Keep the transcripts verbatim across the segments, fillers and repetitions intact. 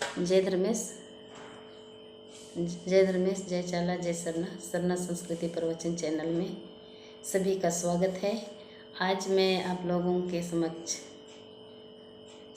जय धर्मेस, जय धर्मेस, जय चाला, जय सरना। सरना संस्कृति प्रवचन channel में सभी का स्वागत है। आज मैं आप लोगों के समक्ष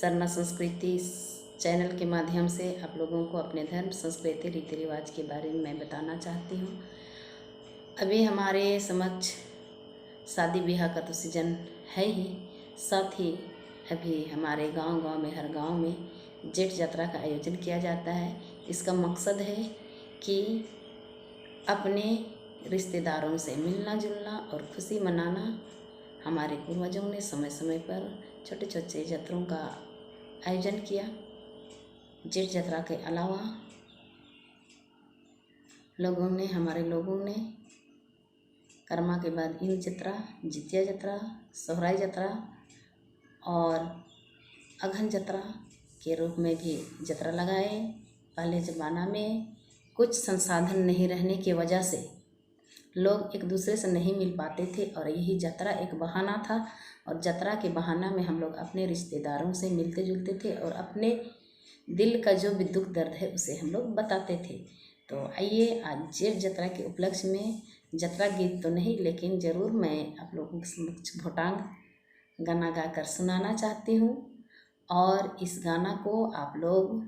सरना संस्कृति channel के माध्यम से आप लोगों को अपने धर्म, संस्कृति, रीति रिवाज के बारे में मैं बताना चाहती हूँ। अभी हमारे समक्ष शादी ब्याह का तो season है ही, साथ ही अभी हमारे गांव-गांव में, हर गांव में जेठ जतरा का आयोजन किया जाता है। इसका मकसद है कि अपने रिश्तेदारों से मिलना जुलना और खुशी मनाना। हमारे पूर्वजों ने समय-समय पर छोटे-छोटे जतरों का आयोजन किया। जेठ जतरा के अलावा लोगों ने, हमारे लोगों ने करमा के बाद इम जतरा, जितिया जतरा, सोहराई जतरा और अगहन जतरा के रूप में भी जतरा लगाए। पहले ज़माना में कुछ संसाधन नहीं रहने की वजह से लोग एक दूसरे से नहीं मिल पाते थे और यही जतरा एक बहाना था। और जतरा के बहाना में हम लोग अपने रिश्तेदारों से मिलते जुलते थे और अपने दिल का जो भी दुख दर्द है, उसे हम लोग बताते थे। तो आइए, आज जेठ जतरा के उपलक्ष्य में जतरा गीत तो नहीं, लेकिन ज़रूर मैं आप लोगों के समक्ष भोटांग गाना गाकर सुनाना चाहती हूँ। और इस गाना को आप लोग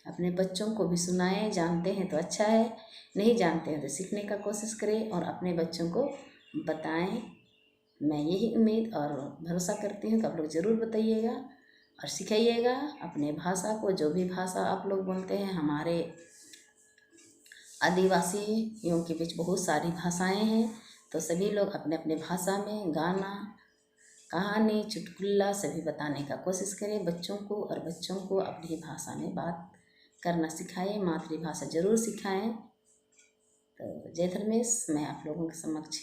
अपने बच्चों को भी सुनाएं, जानते हैं तो अच्छा है, नहीं जानते हैं तो सीखने का कोशिश करें और अपने बच्चों को बताएं। मैं यही उम्मीद और भरोसा करती हूँ कि आप लोग ज़रूर बताइएगा और सिखाइएगा अपने भाषा को। जो भी भाषा आप लोग बोलते हैं, हमारे आदिवासियों के बीच बहुत सारी भाषाएं हैं, तो सभी लोग अपने अपने भाषा में गाना, कहानी, चुटकुला सभी बताने का कोशिश करें बच्चों को, और बच्चों को अपनी भाषा में बात करना सिखाएं, मातृभाषा ज़रूर सिखाएं। तो जय धर्मेस, मैं आप लोगों के समक्ष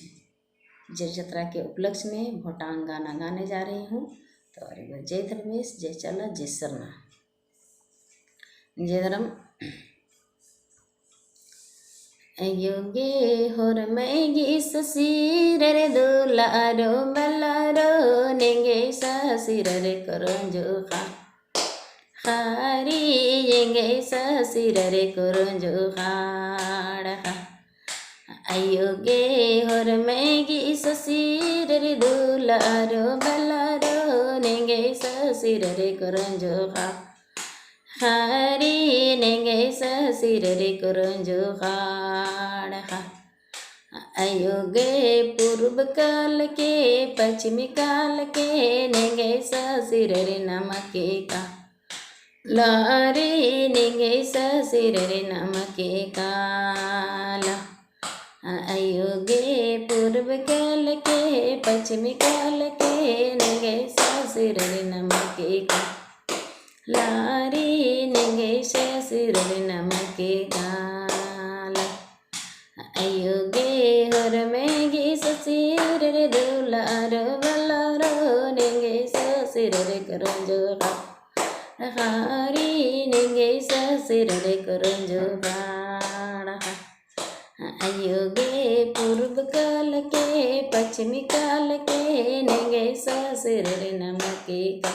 जेठ जतरा के उपलक्ष्य में भोटांग गाना गाने जा रही हूँ। तो और एक बार जय धर्मेस, जय चाला, जय सरना। जय धर्म। अयो गे होरमय गीस सिरर दुलारो बलारो नेंगे ससिरर करंजो खा। खारी एंगे ससिरर करंजो खाड़ खा। अयो गे होरमय गीस सिरर दुलारो बलारो नेंगे ससिरर करंजो खा। खारी नेंगे ससिरर करंजो खाड़ खा। अयो गे पूर्ब काल के पश्चिमी काल के नेंगे ससिरर नमके का। लारी नेंगे ससिरर नमके काला। अयो गे पूर्ब काल के पश्चिमी काल के नेंगे ससिरर नमके का। लारी नेंगे ससिरर नमके काला। अयो गे होरमय गीस सिरर दुलारो बलारो नेंगे ससिरर करंजो खा। खारी नेंगे ससिरर करंजो खाड़ खा। अयो गे पूर्ब काल के पश्चिमी काल के नेंगे ससिरर नमके का।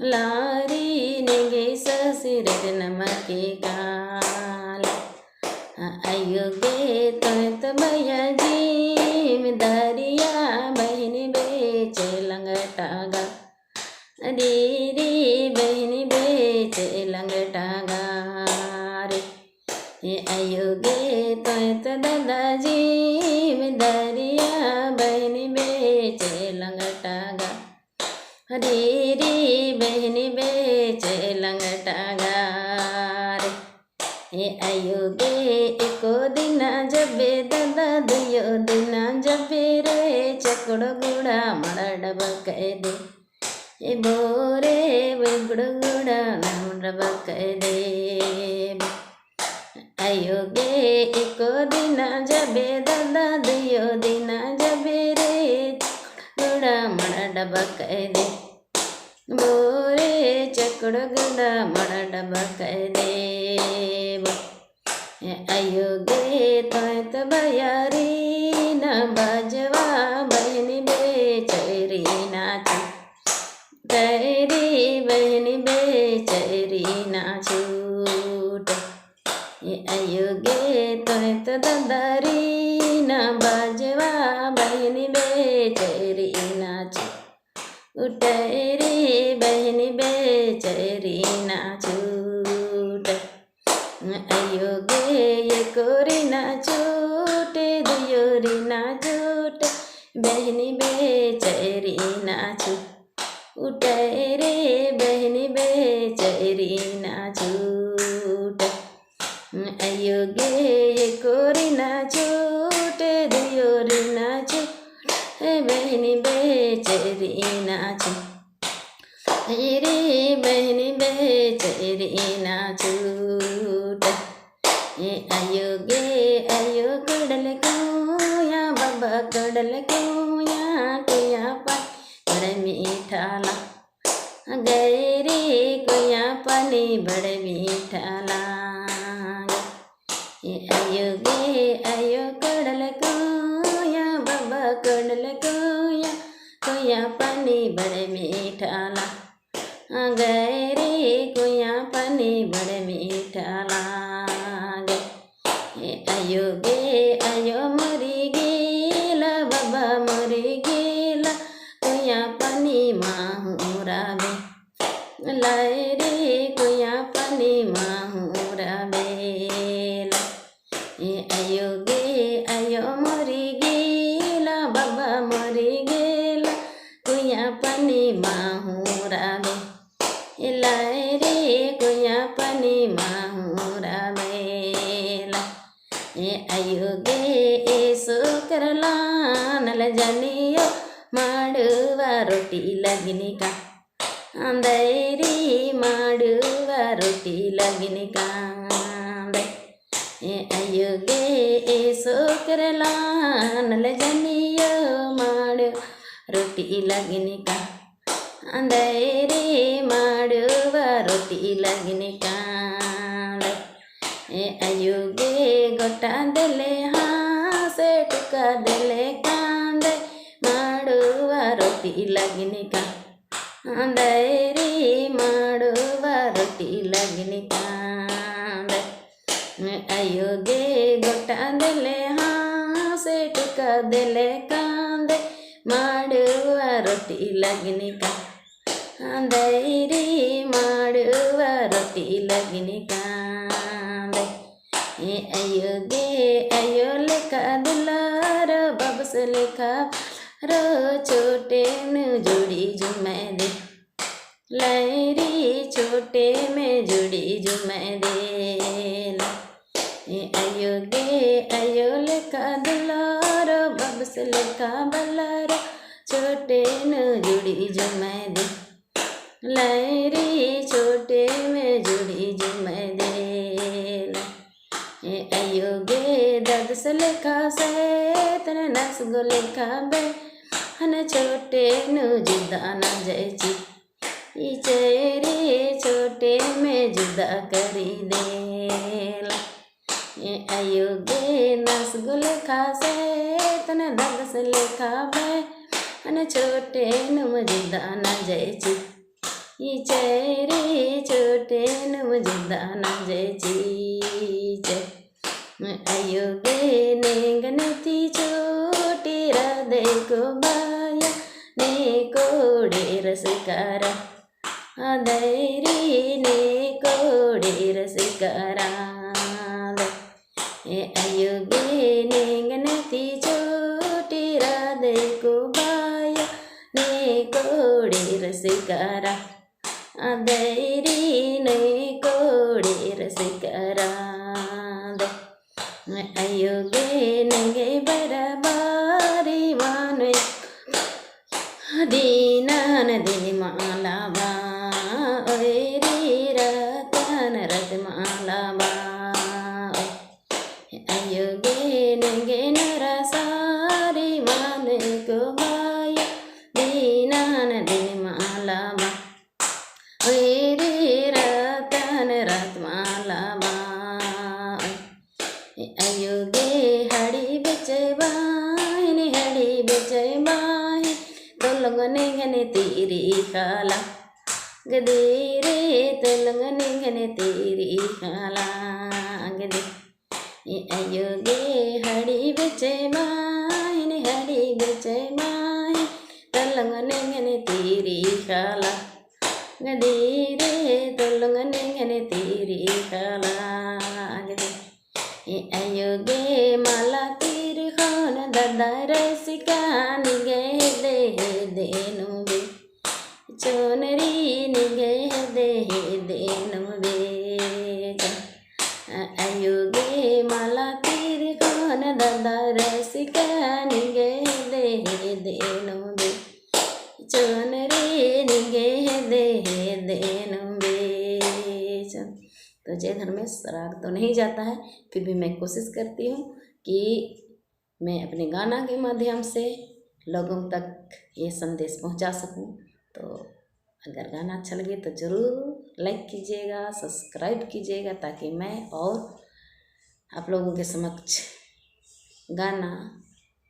लारी नेंगे ससिरर नमके काला। अयो गे तोंय तो बया जिम्मेदारिया बहिनी बेचे लंगटा गा। दीदी बहिनी बेचे लंगटा गा रे। हे अयो गे तोंय तो दादा जिम्मेदारिया बहिनी बेचे लंगटा गा। दीदी बहिनी बेचे लंगटा गा रे। हे अयो गे एको दिना जबे दादा दुयो दिना जबे रे चकड़ो गुड़ा मड़ा डबा कह दे। ए बोरे बगड़ो गुड़ा मड़ा डबा कह दे। अयो गे एको दिना जबे दादा दुयो दिना जबे रे चकड़ो गुड़ा मड़ा डबा कह दे। बोरे चकड़ो गुड़ा मड़ा डबा कह दे। अयो गे तोंय तो बया रीना बाजवा बहिनी बेचे रीना चू। तैरी बहिनी बेचे रीना चू। अयो गे तोंय तो ददरी ना बाजवा, बहिनी बेचरी ना छूटे रे, बहिनी बेचरी ना छूटे। अयो गे एकोरी ना छूटे, दुयोरी ना छूटे, बहिनी बेचरी ना छूटे रे, बहिनी बेचरी ना छूटे। अयो गे एकोरी ना छूटे, दुयोरी ना छूटे, बहिनी बेचरी ना छूटे। रे बहिनी बेचरी ना छूटे। ए अयो गे अयो कोड़ल कुइयाँ, बाबा कोड़ल कुइयाँ, कुइयाँ पानी बड़ मीठा लागे रे, कुइयाँ पानी बड़ मीठा लागे। ए अयो गे अयो कोड़ल कुइयाँ, बाबा कोड़ल कुइयाँ, कुइयाँ पानी बड़ मीठा लागे रे, कुइयाँ पानी बड़ मीठा लागे। ए अयो गे अयो मरी गेला, बाबा मरी गेला, कुइयाँ पानी माहुरा बे लाई रे, कुइयाँ पानी माहुरा बेला। ए अयो गे अयो मरी गेला, बाबा मरी गेला, कुइयाँ पानी माहुरा बे। ए लाई रे, कुइयाँ पानी माहुरा बेला। ए अयो गे ए सोकरला नल जनियो, माड़ुवा रोटी लगिनी का आंदय रे, माड़ुवा रोटी लगिनी का आंदय। ए अयो गे ए सोकरला नल जनियो, माड़ुवा रोटी लगिनी का आंदय रे, माड़ुवा रोटी लगिनी का आंदय। ए अयो गे गोटा देले हाँसे टुका देले कांदय, माड़ुवा रोटी लगिनी का आंदय रे, माड़ुवा रोटी लगिनी का आंदय। ए अयो गे गोटा देले हाँसे टुका देले कांदय, माड़ुवा रोटी लगिनी का आंदय रे, माड़ुवा रोटी लगिनी का आंदय। ए अयो गे अयो लेखा दुलार, बबस लेखा रो, छोटे नू जोड़ी जुम्मे दे लाई रे, छोटे में जोड़ी जुम्मे देला। ए अयो गे अयो लेखा दुलार, बबस लेखा बलार, छोटे नू जोड़ी जुम्मे दे लाई रे, छोटे में जोड़ी जुम्मे देला। ए अयो गे ददस लेखा सैतन नस गो लेखा बे हन, छोटे नू जुदा ना जाय ची ई चेरी, छोटे में जुदा करी देला। ए अयो गे नस गो लेखा सैतन ददस लेखा बे हन, छोटे नुम जुदा ना जाय ची ई चेरी, छोटे नुम जुदा ना जाय ची। अयो गे नेंगन ती छोटे रअदय को बाया, ने कोड़े रस करा आंदय रे, ने कोड़े रस करा आंदय। ए अयो गे नेंगन ती छोटे रअदय को बाया, ने कोड़े रस करा आंदय रे, ने कोड़े रस करा आंदय। अयो गे नेंगे बरबारी माने दीनन दीन मालाबा, ओय रे रतन रत मालाबा। अयो गे नेंगे नरा सारी माने को बाया, दीनन दीन मालाबा। ओय रे रतन रत मालाबा। अयो गे हड़ी बेचय बाहिन, हड़ी बेचय बाहिन, तोलंग नेंगन तीरी खाला गदे रे, तोलंग नेंगन तीरी खाला गदे। ए अयो गे हड़ी बेचे माहिन, हड़ी बेचे माहिन, तलंग नेंगन तीरी खाला। गदी रे तलंग नेंगन तीरी खाला। गदी। ए अयो गे मला तीर ख़ोन दादा रसिका निंगे हेदे हेदे नू बे। चोनरी निंगे हेदे हेदे नू बेचा। अयो गे मला तीर ख़ोन दादा रसिका निंगे हेदे हेदे नू बे। चोनरी निंगे हेदे हेदे नू बेचा। तो जय धर्मेश, राग तो नहीं जाता है, फिर भी मैं कोशिश करती हूँ कि मैं अपने गाना के माध्यम से लोगों तक ये संदेश पहुंचा सकूं। तो अगर गाना अच्छा लगे तो ज़रूर like कीजिएगा, subscribe कीजिएगा, ताकि मैं और आप लोगों के समक्ष गाना,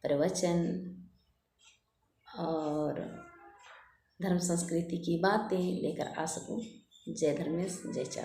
प्रवचन और धर्म संस्कृति की बातें लेकर आ सकूं। जय धर्मेश, जय चाला।